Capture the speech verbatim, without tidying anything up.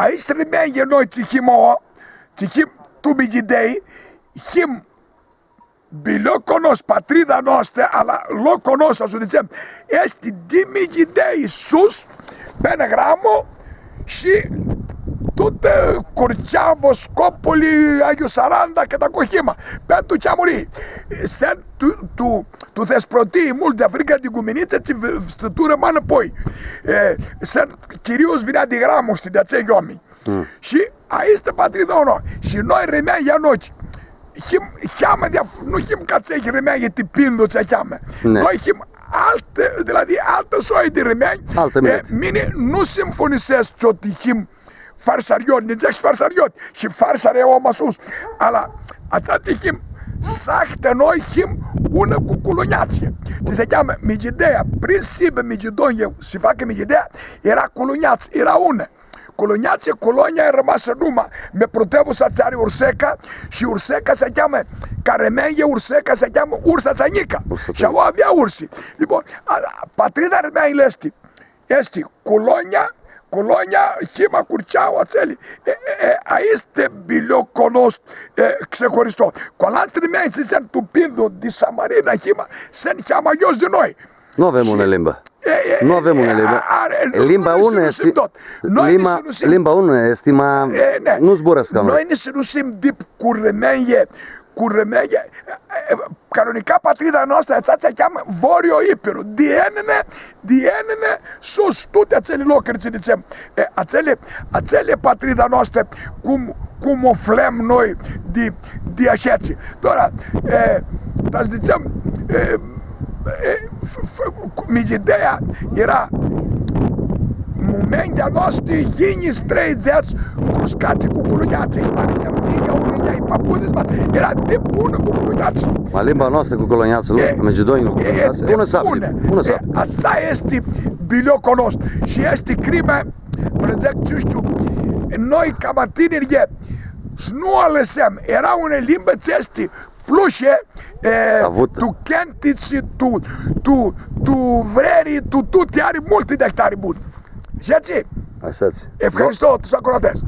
aeshti armãnj noi tsi him, o, tsi him tu Migidei, him biloclu a nostru, patrida noastrã, ala loclu a nostru, s-dzãtsem, easti di Migidei sus, pãnã Gramu, shi tutã Curceavã, Scopuli, Agiu Saranda, cãtã aclo him, pãn tu Ceamurii. Sãn tu, tu, tu Thesprotii, multu di fricã di Guminitsã, tsi v-, stãturã ma nãpoi. E, sãn chiriu s-vinea di Gramu, shtii, di atselj oaminj. Mm. Shi aestã easti patrida a noi. Shi noi, armãnjlji, noi him, heamã di af-, nu him ca atselj armãnj ti Pindu, tsi heamã. Ne. Noi him altã, di la di altã soi di armãnj. Altã mileti. E, mini nu simfunisescu tsi him farsarioti, nitsi farsarioti, shi farsari e om asus. Ala, atsea tsi him, sahtã noi him unã cu culunjatsã. Tsi s-cheamã Migidea, prin s-hibã Migidon, e, s-facã Migidea, eara culunjatsã, eara unã. Culunjatsã, Culonia, armasi numa, mi protãvusã tsi ari Urseca, shi Urseca s-cheamã, ca armãnj e Urseca, s-cheamã Ursa tsi njicã. Ursa tsi... Shi aua avea ursi. E bun, a, a, patrida a armãnjlor easti, easti Culonia, Culonia, him Curceavã, atselj. E, e, e, aestã easti biloclu a nostru, e, xehoristo. Cu alantsã armãnj, tsi sãn tu Pindu, di Samarina, him, sãn heamã jos di noi. Nu avem unã limbã. E, e, nu avem unã limbã. Limba unã easti, limba unã easti, ma nu zburãscu ca noi. Noi nã sinusim dip cu armãnjlji, cu armãnjlji, e, e, canonica patrida a noastrã, atsea tsi cheamã Vorio Ipiru, di Enine, di Enine, sus, tuti atselj locuri, tsi dzãtsem, e, atselj, atselj patrida a noastrã, cum, cum u aflãm noi di, di ashitsi. Tora, e, ta s-dzãtsem, e, e, f-, f-, cu Migidea eara, momentu a noastru, yinghits treidzãts, cruscati cu culunjatsã, shi ma dzãtseam, yinghea unã, yinghea i papudits, ma eara dip unã cu culunjatsã. Ma limba noastrã cu culunjatsã, e, Migidonjlji cu culunjatsã, e, unã s-avdi, unã s-avdi. E, atsea easti biloclu a nostru. Shi easti crimã, vã dzãc, tsi shtiu, noi, ca ma tinirlji, s-nu u alãsãm. Eara unã limbã tsi easti plushi, e, avutã, tu cãntitsi, tu, tu, tu vreri, tu tuti, ari multi di ahtari buni. Shi atsia. Ashitsi. Efharisto, tu s-acroatescu.